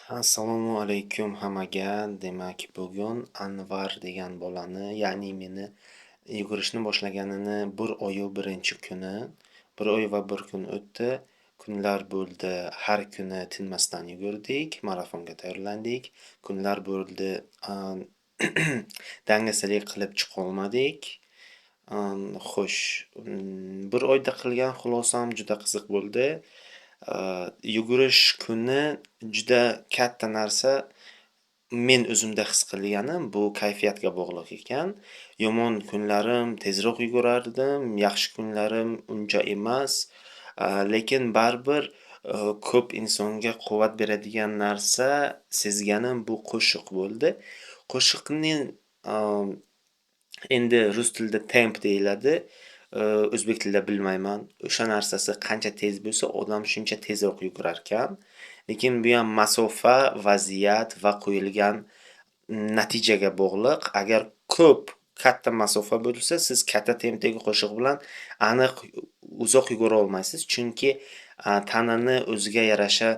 Assalomu alaykum hammaga. Demak, bugun Anvar degan bolani, ya'ni meni yugurishni boshlaganini 1 oyu 1-kuni, 1 oy va 1 kun o'tdi. Kunlar bo'ldi, har kuni tinmasdan yugurdik, marafonga tayyorlandik. Kunlar bo'ldi, dangasalik qilib chiqolmadik. Xo'sh, 1 oyda qilgan xulosam juda qiziq bo'ldi. Yugurish kuni juda katta narsa men o'zimda his qilganim bu kayfiyatga bog'liq ekan. Yomon kunlarim tezroq yugurardim, yaxshi kunlarim uncha emas. Lekin baribir ko'p insonga quvvat beradigan narsa sezganim bu qo'shiq bo'ldi. Qo'shiqning endi rus tilida temp deyiladi. O'zbek tilida bilmayman. O'sha narsasi qancha tez bo'lsa, odam shuncha tezroq yugurarkan. Lekin bu ham masofa, vaziyat va qo'yilgan natijaga bog'liq. Agar ko'p katta masofa bo'lsa, siz katta tempdagi qo'shiq bilan aniq uzoq yugura olmaysiz, chunki tanani o'ziga yarasha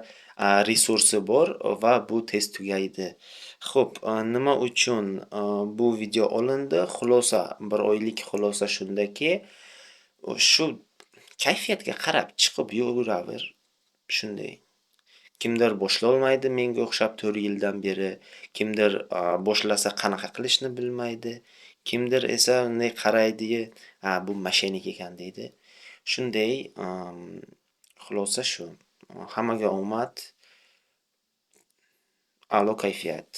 resursi bor va bu tez tugaydi. Xo'p, nima uchun bu video olindi? Xulosa, 1 oylik xulosa shundaki, shu kayfiyatga qarab chiqib yuguraver. Shunday. Kimdir boshlolmaydi menga o'xshab 4 yildan beri, kimdir boshlasa qanaqa qilishni bilmaydi, kimdir esa unday qaraydi, ha bu mashenik ekan deydi. Shunday, xulosa shu. Hammaga omad. A'lo kayfiyat.